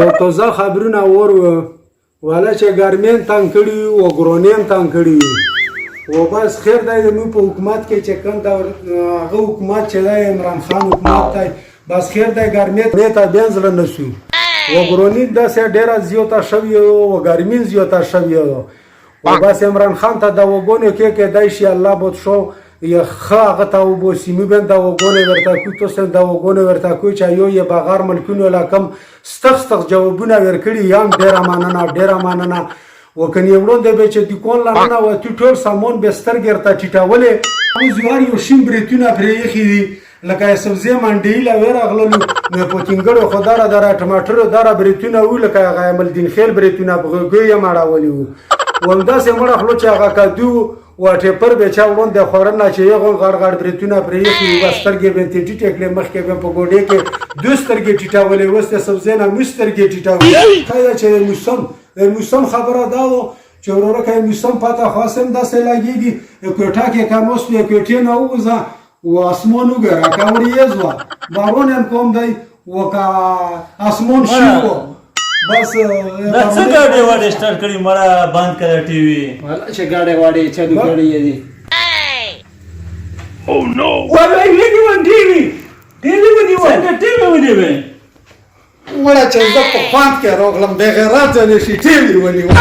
یو تازه خبرونه ور والا چې ګرمین تنګ کړي او ګرونین تنګ کړي و بس خیر دی. زموږ په حکومت کې چې کوم دا هغه حکومت چې دی، عمران خان حکومت دی، بس خیر دی. ګرمې ته بیا زړه نسو و ګرونی داسې ډېره زیاته شوې او ګرمین زیاته شوې و. بس عمران خان ته د وګونو کې کېدای شي الله بود شو یې ښه هغه ته وبوسي. موږ هم د وګونو ورته کو، تاسو هم د وګونو ورته کو چې یو یې بغیر ملکونو لا کم ستخ ستخ جوابونه ورکړي. یم ډېره مننه، ډېره مننه. وکنی وړاندې به چې دکان لا نه وتی، ټول سامان به سترګې ورته ټیټولې. اوس یو یو شین بریتونه پرې ایښي دي، لکه سبزی منډي له ورغللو. نو په تینګړو خو دره دره ټماټرو دره بریتونه وو، لکه هغه عمل دین خیل بریتونه په غوږو یې مړولي وو. همداسې مړه خلو چې هغه کدو و ټیپر به چا وړاندې خوړل نه، چې یې غون غړ غړ بریتونه پرې ایښي وو. بس سترګې به یې ټیټې کړې، مخکې به په ګوډې کې دوه سترګې ټیټولې، اوس د سبزی نه مو سترګې ټیټولې. ښه ده چې د موسم خبره دا و چې وروره که موسم پته خاص هم داسې لګېږي. کوټه کې که اوس د کوټې نه ووځه و اسمان وګوره، که وریځ وه باران هم کوم دی و که اسمان شین و بس. دا څه ګاډی واډی سټارټ کړی؟ مړه بند کړه ټي وي. والا چې ګاډی واډی چالو کړی یې دي. وای ونیول ټي وي، ټي وي ونیول. څنګه ټي وي ونیوې؟ مړه چې زه په خوند کې راغلم، بې غیرته نه شي، ټي وي ونیول.